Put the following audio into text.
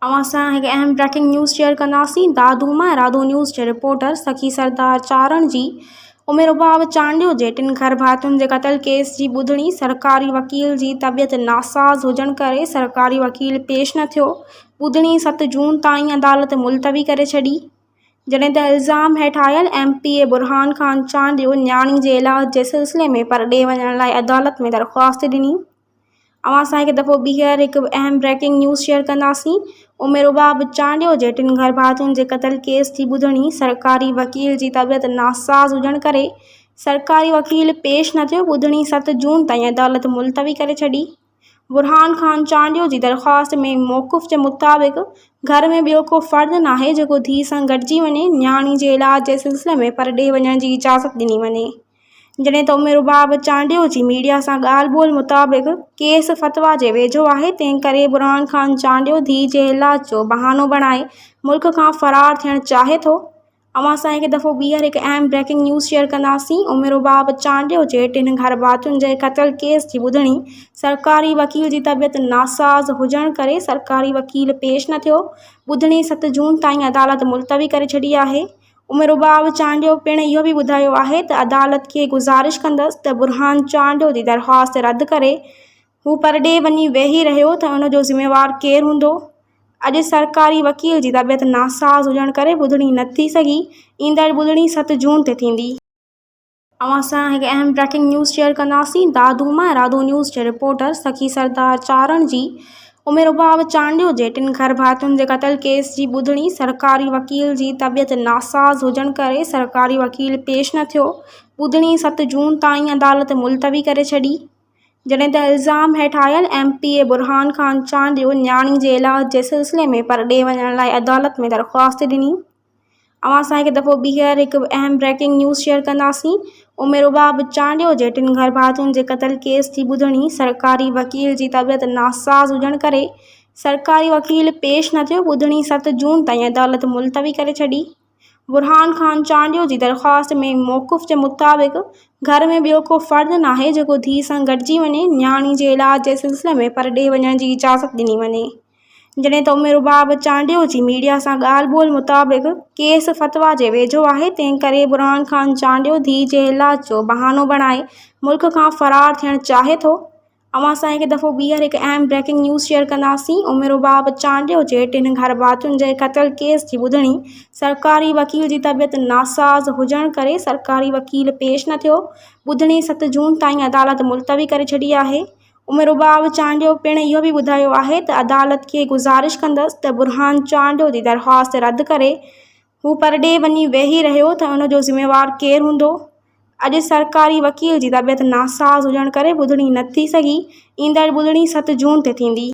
اوهان سان هڪ اهم بريڪنگ نيوز شيئر ڪنداسين دادو مان ارادو نيوز جي رپورٽر سخي سردار چارڻ جي ام رباب چانڊيو جي ٽن گهر ڀاتين جي قتل ڪيس جي ٻڌڻي سرڪاري وڪيل جي طبيعت ناساز هجڻ ڪري سرڪاري وڪيل پيش نه ٿيو ٻڌڻي ست جون تائين عدالت ملتوي ڪري ڇڏي جڏهن ته الزام هيٺ آيل M P A Burhan Khan Chandio نياڻي جي علاج جي سلسلي ۾ پرڏيهه وڃڻ لاء عدالت ۾ درخواست ڏني. اوهان سان هڪ دفعو ٻيهر هڪ اهم بريڪنگ نيوز شيئر ڪنداسين ام رباب چانڊيو جي ٽن گهرڀاتين جي قتل ڪيس جي ٻڌڻي سرڪاري وڪيل جي طبيعت ناساز هجڻ ڪري سرڪاري وڪيل پيش نه ٿيو ٻڌڻي ست جون تائين عدالت ملتوي ڪري ڇڏي برهان خان چانڊيو جي درخواست ۾ موقف جي مطابق گهر ۾ ٻيو ڪو فرد ناهي جيڪو ڌيء سان گڏجي وڃي نياڻي جي علاج جي سلسلي ۾ پرڏيهه وڃڻ جي اجازت ڏني وڃي. جڏهن ته ام رباب چانڊيو جي ميڊيا سان ڳالهه ٻولهه مطابق ڪيس فتويٰ جي ويجهو آهي تنهن ڪري برهان خان چانڊيو ڌيء جي علاج جو بهانو بڻائي ملڪ کان فرار ٿيڻ چاهي ٿو. اوهان سان هڪ دفعو ٻيهر هڪ اهم بريڪنگ نيوز شيئر ڪنداسين ام رباب چانڊيو جي ٽن گهرڀاتين جي قتل ڪيس جي ٻڌڻي سرڪاري وڪيل جي طبيعت ناساز هجڻ ڪري سرڪاري وڪيل پيش نه ٿيو ٻڌڻي ست جون تائين عدالت ملتوي ڪري ڇڏي آهي. ام رباب چانڊيو پڻ اهو به ٻڌايو آهي ته عدالت کي گذارش ڪندس ته برهان چانڊيو جي درخواست رد ڪري، هو پرڏيهه وڃي ويهي رهيو ته ان جو ذميوار ڪير هوندو؟ اڄ سرڪاري وڪيل جي طبيعت ناساز هجڻ ڪري ٻڌڻي نه ٿي سگهي، ايندڙ ٻڌڻي ست جون تي ٿيندي. اوهان سان هڪ اهم بريڪنگ نيوز شيئر ڪنداسين دادو مان ارادو نيوز جي رپورٽر سخي سردار چارڻ جي ام رباب چانڊيو جي ٽن گهر ڀاتين جي قتل ڪيس جي ٻڌڻي سرڪاري وڪيل جي طبيعت ناساز هجڻ ڪري سرڪاري وڪيل پيش نه ٿيو ٻڌڻي ست جون تائين عدالت ملتوي ڪري ڇڏي جڏهن ته الزام هيٺ آيل M P A Burhan Khan Chandio نياڻي جي علاج جي سلسلي ۾ پرڏيهه وڃڻ لاء عدالت ۾ درخواست ڏني. اوهان سان هڪ دفعو ٻيهر هڪ اهم بريڪنگ نيوز شيئر ڪنداسين ام رباب چانڊيو جي ٽن گهرڀاتين جي قتل ڪيس جي ٻڌڻي سرڪاري وڪيل جي طبيعت ناساز هجڻ ڪري سرڪاري وڪيل پيش نه ٿيو ٻڌڻي ست جون تائين عدالت ملتوي ڪري ڇڏي برهان خان چانڊيو جي درخواست ۾ موقف جي مطابق گهر ۾ ٻيو ڪو فرد ناهي جيڪو ڌيء سان گڏجي وڃي نياڻي جي علاج جي سلسلي ۾ پرڏيهه وڃڻ جي اجازت ڏني وڃي. جڏهن ته ام رباب چانڊيو جي ميڊيا سان ڳالهه ٻولهه مطابق ڪيس فتويٰ جي ويجهو آهي تنهن ڪري برهان خان چانڊيو ڌيء جي علاج جو بهانو بڻائي ملڪ کان فرار ٿيڻ چاهي ٿو. اوهان سان هڪ دفعو ٻيهر هڪ اهم بريڪنگ نيوز شيئر ڪنداسين ام رباب چانڊيو جي ٽن گهرڀاتين جي قتل ڪيس جي ٻڌڻي سرڪاري وڪيل جي طبيعت ناساز هجڻ ڪري سرڪاري وڪيل پيش نه ٿيو ٻڌڻي ست جون تائين عدالت ملتوي ڪري ڇڏي آهي. ام رباب چانڊيو پڻ اهو به ٻڌايو آهي ته عدالت کي گذارش ڪندس ته برهان چانڊيو جي درخواست رد ڪري، هو پرڏيهه وڃي ويهي رهيو ته ان جو ذميوار ڪير هوندو؟ اڄ سرڪاري وڪيل جي طبيعت ناساز هجڻ ڪري ٻڌڻي نه ٿي سگهي، ايندڙ ٻڌڻي ست جون تي ٿيندي.